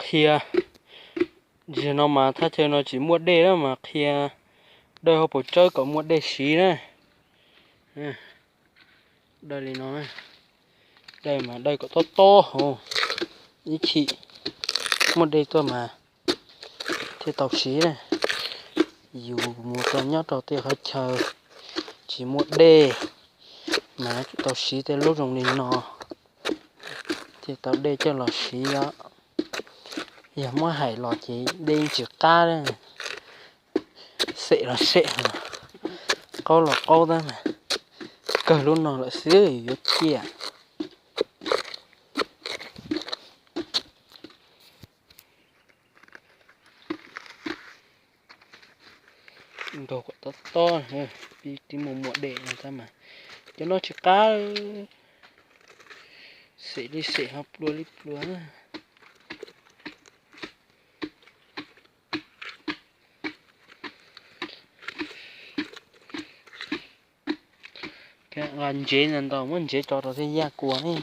Qhia, zaum no mas thaj chaw no tsis muaj dej na mas qhia dawj hauv paus tsawb kom muaj dej siv na. Dawj li no, dawj mas dawj kom tob tob hauv, ib chim muaj dej tuaj mas thiaj tau siv na. Yus mus rau nyob rau tej qhov chaw tsis muaj dej mas tsis tau siv tej lub zoo li no, thiaj tau dej coj los siv os. Yog muab hais los ces dej yeej tsis qab, xem los xem, qaub los qaub tab mas kawg lub no lawm xwb yuav ciaj. Nkaug kom tob tob, pib tib muaj muaj dej no tab mas cov no tsis qab, xem li xem ho plua li plua. Nqa ntsev ntau ntau muab ntsev tso rau thiaj yaj kua ne.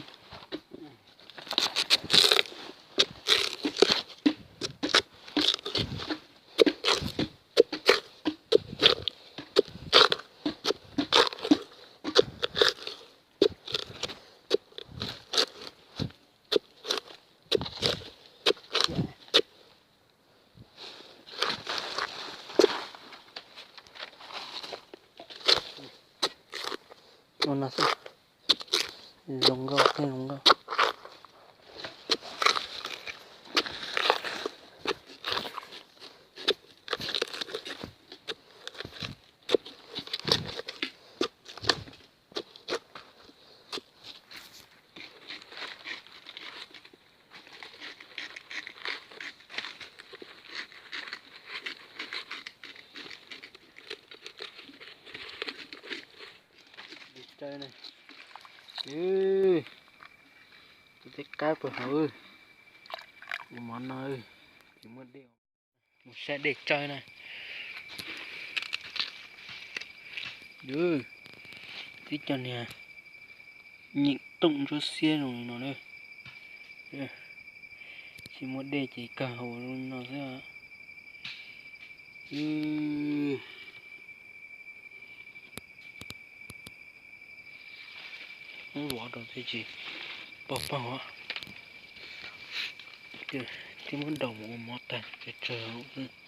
Ua no xwb, zoo nkauj thiab zoo nkauj. Dej tsawb na. Tus teb qab puag hauv, tus mov no tsis muaj dej. Mus saib dej tsawb na. Twb cov niag nyeem tooj ntsuab xiab zoo li no na. Tsis muaj dej ces kawg hauv li no xwb. Muab vov rau thiaj tsis pog pog. Twb muab daus mus ua mov tag tsawg tsawg hauv.